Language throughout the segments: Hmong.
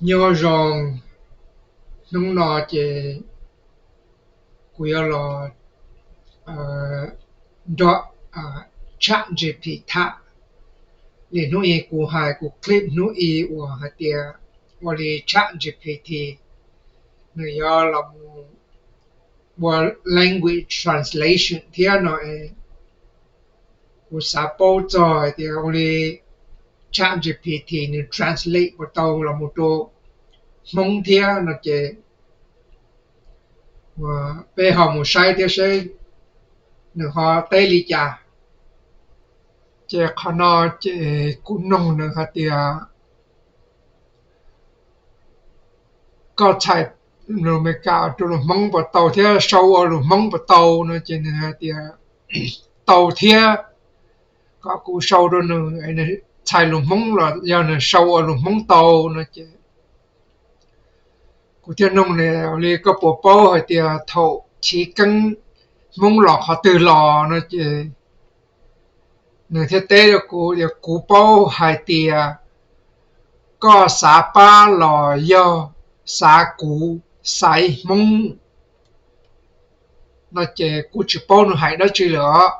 Nyob zoo, hnub no ces kuv yuav los nrog ChatGPT tham li hnub i kuv hais kuv clip hnub i uas hais tias ua li ChatGPT nws yuav los mus ua language translation thiab no. Kuv xav paub txog hais tias ua li ChatGPT nws translate puas tau los mus rau Hmoob thiab no ces peb ho mus saib thiab seb nws ho teb li cas. Ces qhov no ces kuv noog nws hais tias koj txhais lus Amelikas rau lus Hmoob puas tau thiab sau ua lus Hmoob puas tau no ces nws hais tias tau thiab, kom kuv sau rau nws, nws txhais lus Hmoob los yog nws sau ua lus Hmoob tau no ces kuv thiaj noog nws li koj puas paub hais tias thaum chiv keeb Hmoob los qhov twg los no ces nws thiaj teb rau kuv tias kuv paub hais tias koj xav pab los yog xav kuv xaiv Hmoob no ces kuv tsis paub nws hais dab tsi lawm os.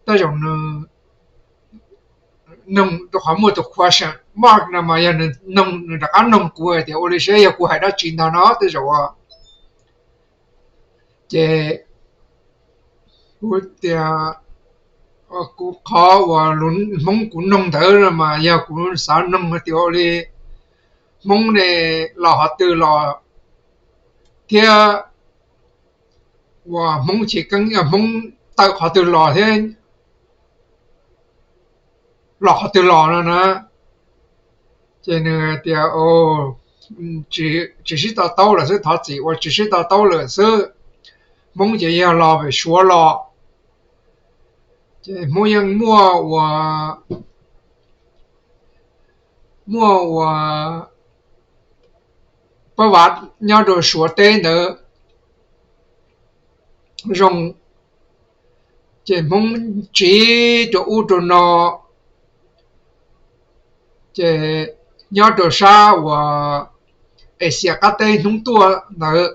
Tej zaum nws noog rau qhov muaj tus question mark no mas yog nws noog, nws rov qab noog kuv hais tias ua li seb yog kuv hais dab tsi ntag no tej zaum. Ces kuv tias kuv qhov uas lus Hmoob kuv noog ntawd no mas yog kuv xav noog hais tias ua li Hmoob ne los qhov twg los thiab uas Hmoob chiv keeb Hmoob tawm qhov twg los thiab los qhov twg los no na. Ces nws tias tsis sib to taub lawm xwb, thov txim uas tsis sib to taub lawm xwb. Hmoob ces yog los pem Suav los, ces Hmoob yeej muaj uas muaj uas pab vav nyob rau Suav teb ntawd zoo, ces Hmoob tsiv rau ub rau no, ces nyob rau sab uas Asia qab teb hnub tuaj ntawd,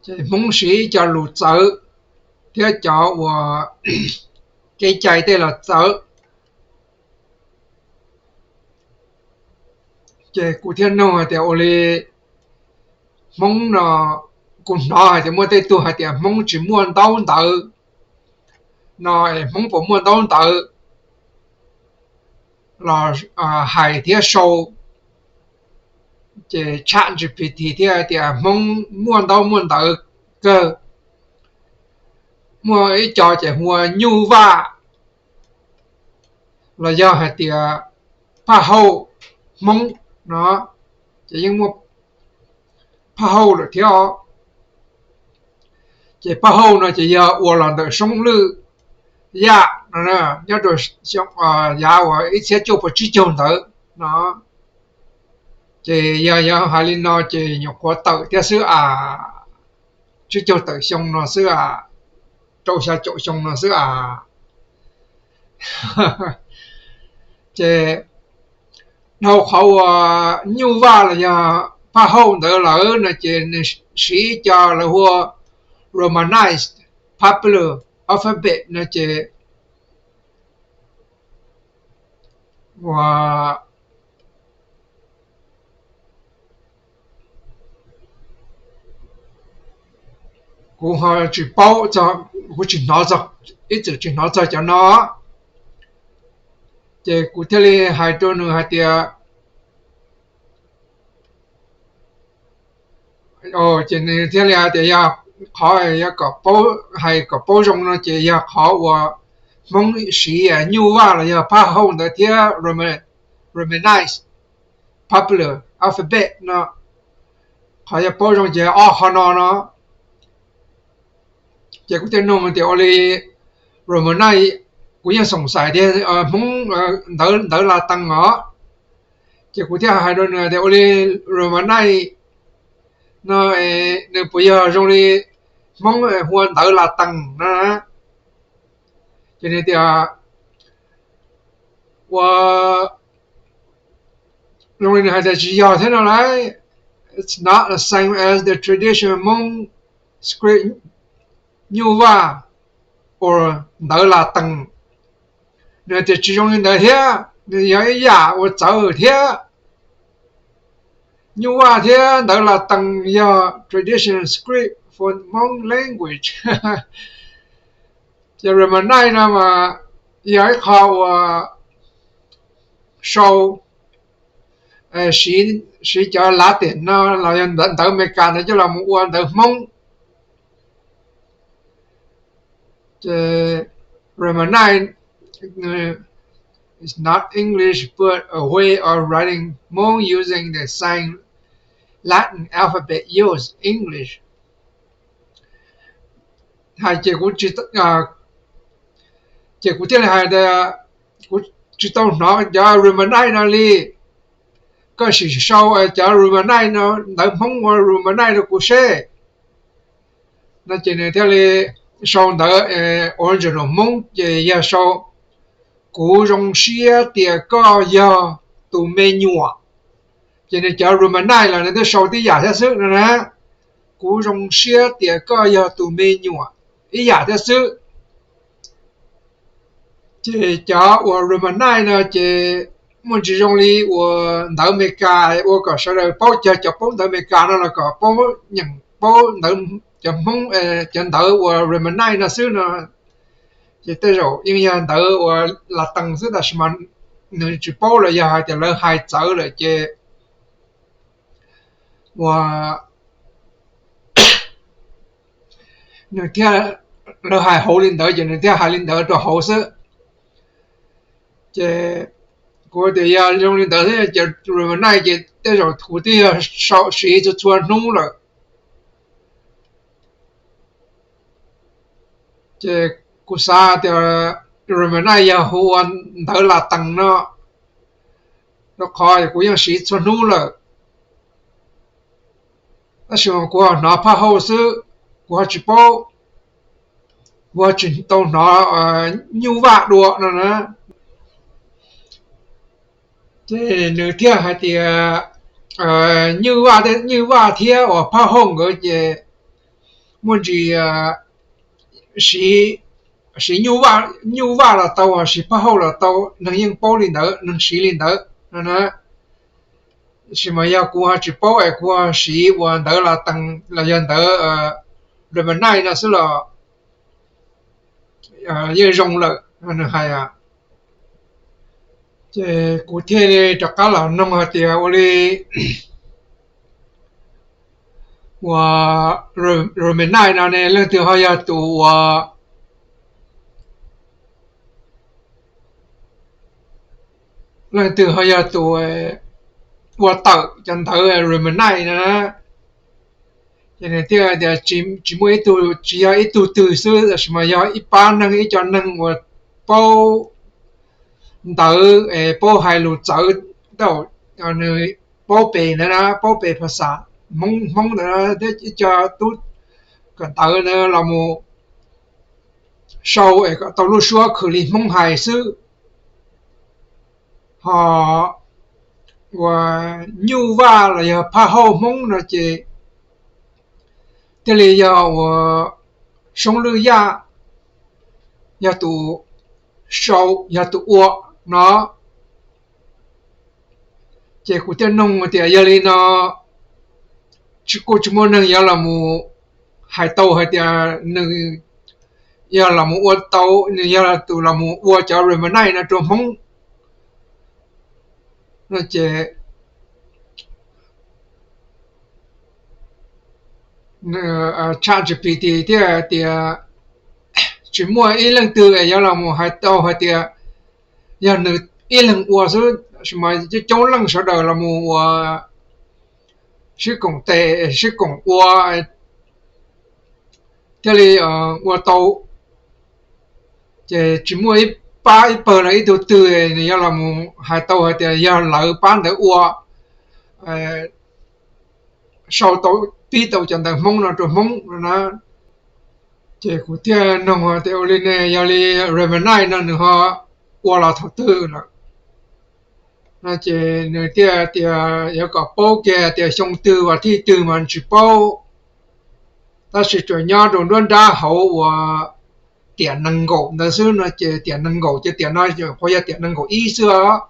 ces Hmoob siv cov lus txawv thiab cov uas kev cai tej los txawv. Ces kuv thiaj nug hais tias ua li Hmoob no, kuv hnov hais tias muaj tej tug hais tias Hmoob tsis muaj ntaub ntawv no, es Hmoob puas muaj ntaub ntawv los hais thiab sau? Ces ChatGPT thiaj hais tias Hmoob muaj ntaub muaj ntawv kawg, muaj ib co ces hu ua nyuj vaj los yog hais tias phaj hauj Hmoob no, ces yeej muaj phaj hauj lawm thiab os. Ces phaj hauj no ces yog ua los ntawm soob lwj yaj no, nyob rau yav uas ib txhiab cuaj puas tsib caug ntawd no. Ces yog yog hais li no ces nyuam qhuav tawm thiab xwb as, tsib caug tawm xyoo no xwb as, rau xya caum xyoo no xwb as. Ces dhau qhov uas nyuj vaj los yog phaj hauj ntawd lawm no ces nws siv ib co lawv hu ua Romanized Popular Alphabet no ces ua kuv ho tsis paub, kuv tsis hnov txog, ib txwm tsis hnov txog cov no. Ces kuv thiaj li hais rau nws hais tias, ces nws thiaj li hais tias yog qhov kom paub, hais kom paub zoo no ces yog qhov uas Hmoob siv nyuj vaj los yog phaj hauj ntawd thiab Romanized Popular Alphabet no, qhov yog paub zoo ces ob qhov no no. Ces kuv thiaj nug tias ua li Romanized, kuv yeej xoom xais tias Hmoob ntawv Latees os. Ces kuv thiaj hais rau nws tias ua li Romanized no nws puas yog zoo li Hmoob hu ua ntawv Latees no? Ces nws tias ua Zoo li nws hais tias tsis yog thiab no lauj. It's not the same as the traditional Hmoob script Nyuj Vaj or ntawv Latees. Nws tias tsis zoo li ntawd thiab, nws yog ib yam uas txawv thiab. Nyuj Vaj thiab ntawv Latees yog traditional script for Hmong language. Ces Romanais no mas yog ib qho uas sau, siv cov Latin no los yog ntawv Amelikas ntawd coj los mus ua ntawv Hmoob. Ces Romanais is not English but a way of writing Hmong using the same Latin alphabet use English. Hais ces kuv, ces kuv thiaj li hais tias kuv tsis tau hnov cov Romanais no li. Koj sim sau cov Romanais no, ntawv Hmoob ua Romanais rau kuv seb. No ces nws thiaj li sau ntawv original Hmoob ces yog sau: Kuv zoo siab tias koj yog tus me nyuam. Ces nws cov Romanais los nws twb sau tib yam thiab xwb no na. Kuv zoo siab tias koj yog tus me nyuam, ib yam thiab xwb. Ces cov uas Romanais no ces muaj tsis zoo li uas ntawv Amelikas ua kom sawv daws paub, cov, cov paub ntawv Amelikas no los kom paub nyeem paub ntawv, cov Hmoob, cov ntawv uas Romanais no xwb no. Ces tej zaum yeej yog ntawv uas Latees xwb tab sis mas nws tsis paub los yog hais tias lawv hais txawv lawm ces uas nws thiaj, lawv hais hauv li ntawd ces nws thiaj hais li ntawd rau hauv xwb. Ces kuv tias yog zoo li ntawd xwb ces Romanais ces tej zaum kuv twb yog sau siv txhua txhua hnub lawm. Ces kuv xav tias Romanais yog hu ua ntawv Latees no, rau qhov kuv yeej siv txhua hnub lawm. Tab sis mas kuv ho hnov Phaj Hauj xwb, kuv ho tsis paub, kuv ho tsis tau hnov Nyuj Vaj dua no na. Ces nws thiaj hais tias Nyuj Vaj, Nyuj Vaj thiab uas Phaj Hauj nkawd ces muaj ntsis siv, siv Nyuj Vaj los tau, siv Phaj Hauj los tau, neeg yeej paub li ntawd, neeg siv li ntawd no na. Tab sis mas yog kuv ho tsis paub es kuv ho siv uas ntawv Latees los yog ntawv Romanais no xwb los yeej zoo lawm, nws hais. Ces kuv thiaj li rov qab los noog hais tias ua li uas Romanais no ne leej twg ho yog tus uas, leej twg ho yog tus ua tawm cov ntawv Romanais no na. Ces nws thiaj tias tsis muaj ib tug, tsis yog ib tug twg xwb tab sis mas yog ib pab neeg, ib co neeg uas paub ntawv, paub hais lus txawv, nws paub pes ntawd na, paub pes phas xas Hmoob, Hmoob ntawd thiab ib co tub kawm ntawv ntawd los mus sau es kom tau lub suab khwv li Hmoob hais xwb. Ho uas Nyuj Vaj los yog Phaj Hauj Hmoob no ces thiaj li yog uas Soob Lwj Yaj yog tus sau, yog tus ua no. Ces kuv thiaj noog tias yog li no, kuj tsis muaj neeg yuav los mus hais tau hais tias nws yog los mus ua tau, nws yog tus los mus ua cov Romanais no rau Hmoob no ces ChatGPT thiaj tias tsis muaj ib leej twg es yuav los mus hais tau hais tias yog nws ib leeg ua xwb, tab sis mas coob coob leej sawv daws los mus ua sib koom tes, sib koom ua thiaj li ua tau. Ces tsis muaj ib pab ib pawg los ib tug twg nws yuav los mus hais tau hais tias yog lawv pab ntawd ua, sau tau, pib tau cov ntawv Hmoob no rau Hmoob no na. Ces kuv thiaj noog tias ua li ne, yog li Romanais no nws ho ua los thaum twg lawm? No ces nws thiaj tias yuav kom paub kiag tias xyoo twg vas thij twg mas tsis paub, tab sis tsuas nyob rau nruab nrab hauv uas tiam nees nkaum ntawd xwb no ces tiam nees nkaum ces tiam no qhuav yog tiam nees nkaum ib xwb os.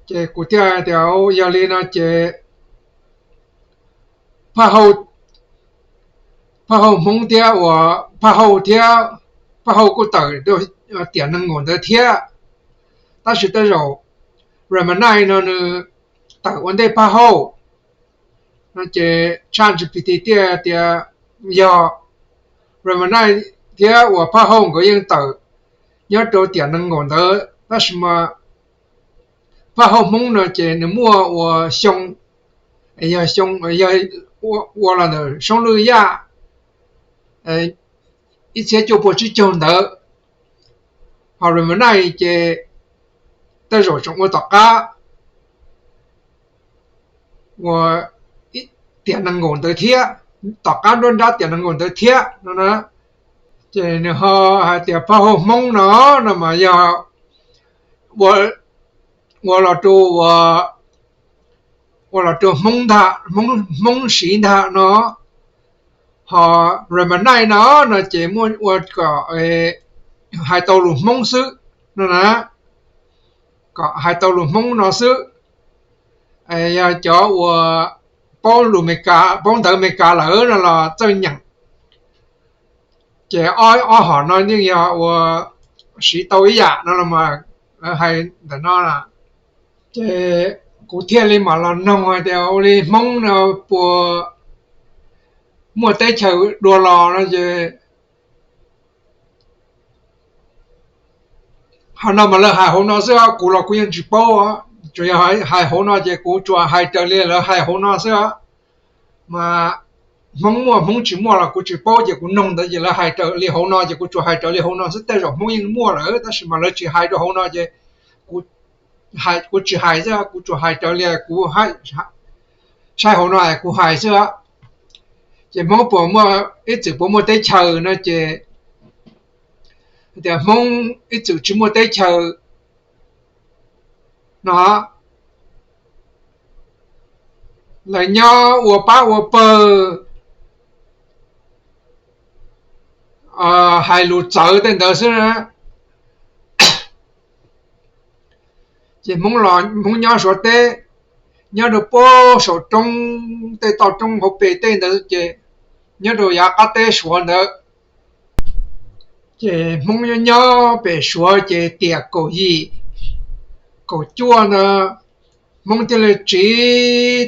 Ces kuv thiaj tias yog li no ces Phaj Hauj Hmoob thiab uas Phaj Hauj thiab, Phaj Hauj kuj tawm tiam nees nkaum ntawd thiab, tab sis tej zaum Remenai no nws tawm ua ntej Phaj Hauj no ces ChatGPT thiaj tias yog Remenai thiab uas Phaj Hauj nkawd yeej tawm nyob rau tiam nees nkaum ntawd, tab sis mas Phaj Hauj Hmoob no ces nws muaj ua xyoo, yog xyoo, yog ua los ntawm Soob Lwj Yaj ib txhiab cuaj puas tsib caug ntawd, ho Remenai ces tej zaum tseem ua tom qab ua tiam nees nkaum ntawd thiab, tom qab nruab nrab tiam nees nkaum ntawd thiab no na. Ces nws ho hais tias Phaj Hauj Hmoob no, no mas yog ua los rau, ua los rau Hmoob ntag, Hmoob siv ntag no. Ho Remenai no, no ces muaj ua kom hais tau lus Hmoob xwb no na, kom hais tau lus Hmoob no xwb. Yog cov uas paub lus Amelikas, paub ntawv Amelikas lawm no los txawj nyeem. Ces ob, ob hom no yeej yog ua siv tau ib yam no los mas lawv hais ntawm no lawm. Ces kuv thiaj li mam los noog hais tias ua li Hmoob no puas muaj teb chaws dua los no ces hauv no mas lawv hais hauv no xwb, kuv los kuv yeej tsis paub. Tsuas yog hais hauv no ces kuv tsuas hais raws li lawv hais hauv no xwb. Mas Hmoob muaj Hmoob tsis muaj los kuv tsis paub, ces kuv noog ntawd ces lawv hais raws li hauv no ces kuv tsuas hais raws li hauv no xwb. Tej zaum Hmoob yeej muaj lawm tab sis mas lawv tsis hais rau hauv no ces kuv tsis hais xwb, kuv tsuas hais raws li kuv saib hauv no kuv hais xwb. Ces Hmoob puas muaj, ib txwm puas muaj teb chaws no ces tias Hmoob ib txwm tsis muaj teb chaws no, lawv nyob ua pab ua pawg, hais lus txawv tej ntawd xwb. Ces Hmoob los Hmoob nyob Suav teb, nyob rau puag saum roob, tej toj roob hauv pes tej ntawd ces nyob rau yav qab teb Suav ntawd. Ces Hmoob nyob nyob pem Suav ces tiam kaum yim kaum cuaj ntawd Hmoob thiaj li tsiv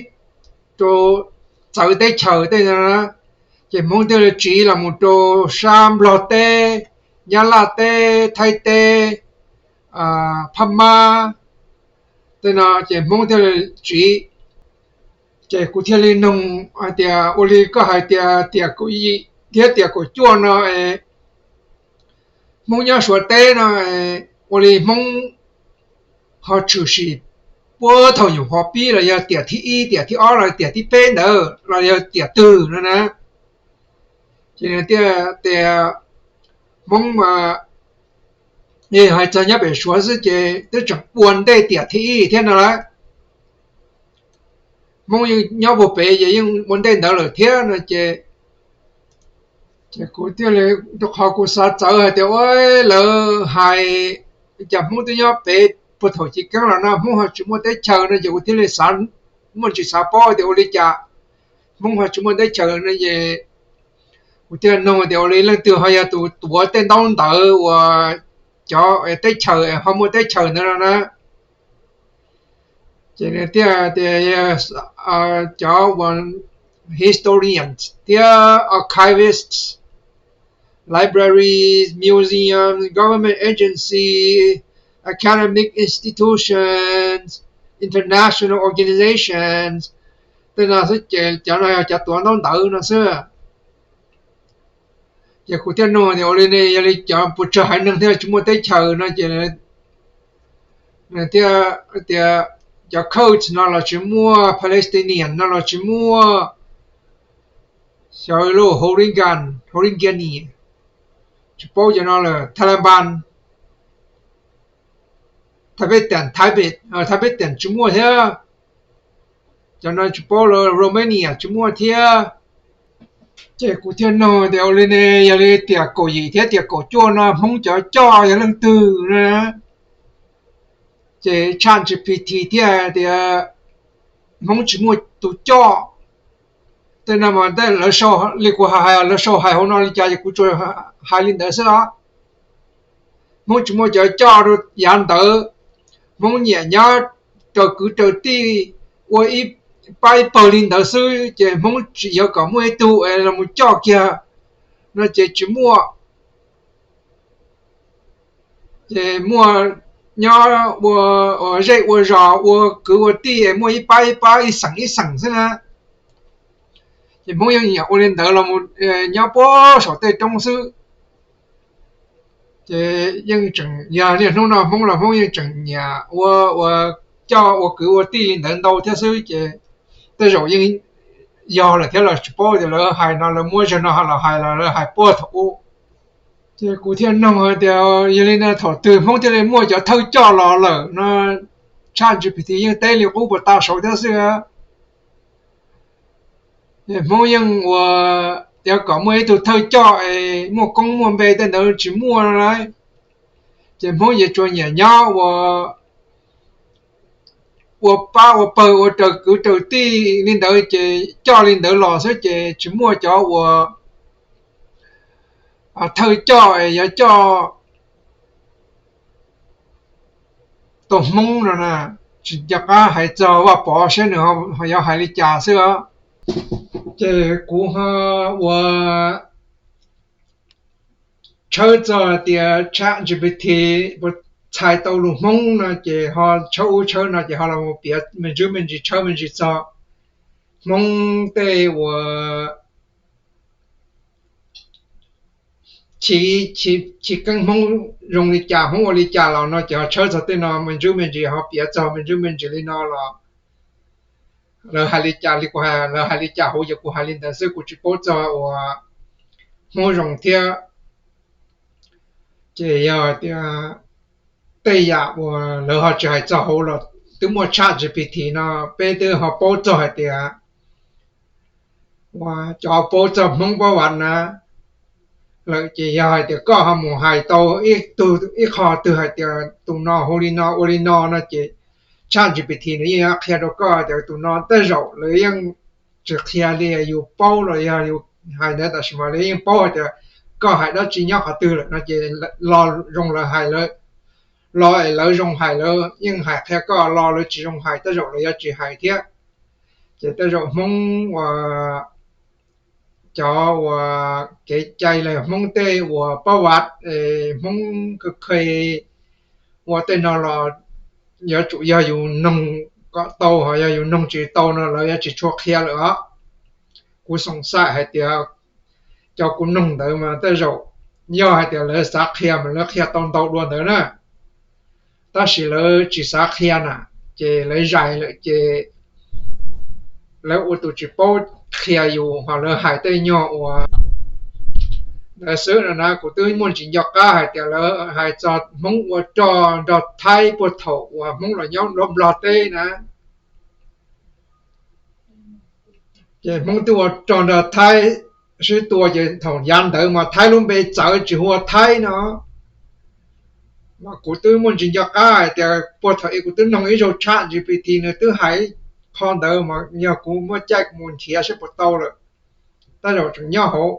rau txawv teb chaws tej ntawd, ces Hmoob thiaj li tsiv los mus rau sab Nplog teb, Nyab Laj teb, Thaib teb, Phab Mab tej no ces Hmoob thiaj li tsiv. Ces kuv thiaj li noog hais tias ua li koj hais tias tiam kaum yim thiab tiam kaum cuaj no Hmoob nyob Suav teb no ua li Hmoob ho tshwm sim puag thaum nyuam qhuav pib los yog tiam thib ib, tiam thib ob los tiam thib peb ntawd los yog tiam twg no na. Ces nws thiaj tias Hmoob mas hais txog nyob pem Suav xwb ces twb tseem ua ntej tiam thib ib thiab no lawm. Hmoob yeej nyob puag pem ces yeej ua ntej ntawd lawm thiab no ces, ces kuv thiaj li, rau qhov kuv xav txawv hais tias ua lawv hais cas Hmoob twb nyob pem puag thaum chiv keeb los no Hmoob ho tsis muaj teb chaws no ces kuv thiaj li xav, muaj ntsis xav paub tias ua li cas Hmoob ho tsis muaj teb chaws no ces kuv thiaj noog tias ua li leej twg ho yog tus tuav tej ntaub ntawv uas cov teb chaws ho muaj teb chaws ntawd no na. Ces nws thiaj tias cov uas historians thiab archivists, libraries, museums, government agency, academic institutions, international organizations, tej no xwb ces cov no yog cov tuav ntaub ntawv no xwb. Ces kuv thiaj nug tias ua li ne, yog li cov puas tsawg haiv neeg thiaj tsis muaj teb chaws no ces nws thiaj tias cov Kurds no los tsis muaj, Palestinian no los tsis muaj, xyov lub Rohingya, Rohingya ni tsis paub cov no lawm, Taliban Thaib Peb Tiam, Thaib Peb Tiam tsis muaj thiab. Cov no tsis paub lawm, Romania tsis muaj thiab. Ces kuv thiaj nug tias ua li ne, yog li tiam kaum yim thiab tiam kaum cuaj no Hmoob cov coj yog leej twg na? Ces ChatGPT thiaj tias Hmoob tsis muaj tus coj. Tej no mas tej lawv sau li kuv hais, lawv sau hais hauv no li cas ces kuv tsuas hais li ntawd xwb os. Hmoob tsis muaj cov coj rau yav ntawd. Hmoob nyiam nyob raws kwv raws tij ua ib pab ib pawg li ntawd xwb, ces Hmoob tsis yuav kom muaj ib tug es los coj kiag no ces tsis muaj. Ces muaj nyob ua zej ua zos, ua kwv ua tij es muaj ib pab ib pab, ib xeem ib xeem xwb na. Ces Hmoob yeej nyiam ua li ntawd los mus nyob puag saum tej roob xwb. Ces yeej tseem yog niaj hnub no Hmoob los Hmoob yeej tseem nyiam ua, ua coj ua kwv ua tij li ntawd ntau thiab xwb. Ces tej zaum yeej yog lawm thiab los tsis paub tias lawv hais no, lawv muab zaj no los hais los lawv hais puag thaum ub. Ces kuv thiaj nug hais tias yog li no thaum twg Hmoob thiaj li muaj cov thawj coj los lawm no? ChatGPT yeej teb li qub puag ta saud thiab xwb. Hmoob yeej ua, yuav kom muaj ib tug thawj coj es muaj koob muaj npe tej ntawd tsis muaj no lauj. Ces Hmoob yeej tsuas nyiam nyob ua, ua pab ua pawg ua raws kwv raws tij li ntawd ces coj li ntawd los xwb ces tsis muaj cov uas thawj coj es yuav coj tau Hmoob no na. Tsis nco qab hais txog Vaj Pov seb nws ho yuav hais li cas xwb os. Ces kuv ho ua tshawb txog tias ChatGPT puas txhais tau lus Hmoob no ces ho tshawb ub tshawb no ces ho los piav me ntsis me ntsis tshawb me ntsis txog Hmoob tej uas chiv keeb Hmoob zoo li cas, Hmoob ua li cas los no ces ho tshawb txog tej no me ntsis me ntsis ho piav txog me ntsis me ntsis li no los lawv hais li cas li kuv hais, lawv hais li cas hauv ces kuv hais li ntawd xwb, kuv tsis paub txog uas Hmoob zoo thiab. Ces yog tias tej yam uas lawv ho tsis hais txog hauv los twb muaj ChatGPT no peb twb ho paub txog hais tias uas cov paub txog Hmoob pab vam na lawm ces yog hais tias koj ho mus hais tau ib tug ib qho twg hais tias tus no hu li no ua li no no ces ChatGPT nws yeej qhia rau koj tias tus no tej zaum lawv yeej tsis qhia li yus paub los yog yus hais ntawd tab sis mas lawv yeej paub hais tias koj hais dab tsi nyob qhov twg lawm no ces lo zoo lawv hais lawv, lo es lawv zoo hais lawv yeej hais qhia koj, lo lawv tsis zoo hais tej zaum lawv yuav tsis hais thiab. Ces tej zaum Hmoob uas cov uas kev cai los Hmoob tej uas pab vam, Hmoob kha khe ua tej no los yuav tsum yog yus noog kom tau, ho yog yus noog tsis tau no lawv yuav tsis tshua qhia lawm os. Kuv xoom xaim hais tias cov kuv noog ntawd mas tej zaum yog hais tias lawv xav qhia mas lawv qhia tau ntau dua ntawd na, tab sis lawv tsis xav qhia na, ces lawv zais lawm ces lawv ua tus tsis paub qhia yus ho lawv hais tej nyuag uas ntawd xwb no na. Kuv twb muaj ntsis nco qab hais tias lawv hais txog Hmoob ua rog nrog Thaib puag thaum uas Hmoob los nyob nruab Nplog teb na. Ces Hmoob twb ua rog nrog Thaib sib tua ces thaum yav ntawd mas Thaib lub npe txawv tsis hu ua Thaib no. Mas kuv twb muaj ntsis nco qab hais tias puag thaum ub kuv twb noog ib zaug ChatGPT nws twb hais qho ntawd mas yog kuv muaj caij kuv mus nrhiav seb puas tau lawm, tej zaum tseem nyob hauv.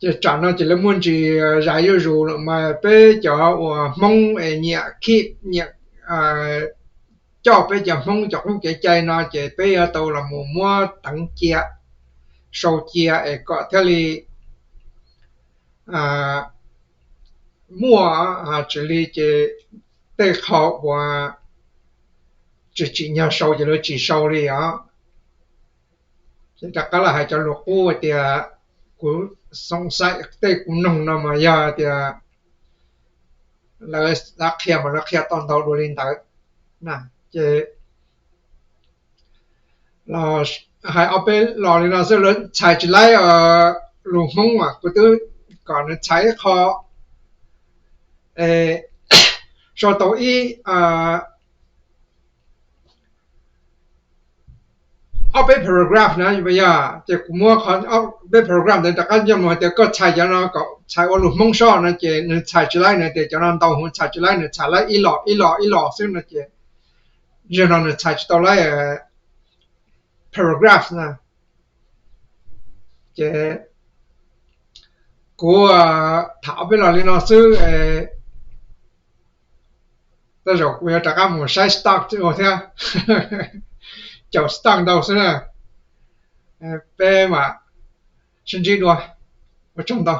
Ces tsam no ces lawv muaj ntsis zais zuj zus lawm mas peb cov uas Hmoob es nyiam khib nyiam coj peb cov Hmoob cov qub kev cai no ces peb yuav tau los mus muab teev cia, sau cia es kom thiaj li muaj, tsis li ces tej qho uas tsis tsim nyog sau ces lawv tsis sau li os. Ces rov qab los hais cov lus qub tias kuv xoom xaim tej kuv noog no mas yog tias lawv xav qhia mas lawv qhia tau ntau dua li ntawd na. Ces los hais ob peb los li no xwb, lawv txhais tsis laib lus Hmoob mas kuv twb kom nws txhais ib qho sau tau ib ob peb paragraph na, yog ces kuv muab peb paragraph ntawd rov qab coj mus hais tias koj txhais cov no kom txhais ua lus Hmoob sob no ces nws txhais tsis laib no, tias cov no ntau heev txhais tsis laib, nws txhais laib ib los ib los ib los xwb no ces zaum no nws txhais tsis tau laib paragraph na. Ces kuv tham ob peb los li no xwb, tej zaum kuv yuav rov qab mus saib stock ua thiab, caum stock ntau xwb na. Peb mam sib ntsib dua, ua tsaug ntau.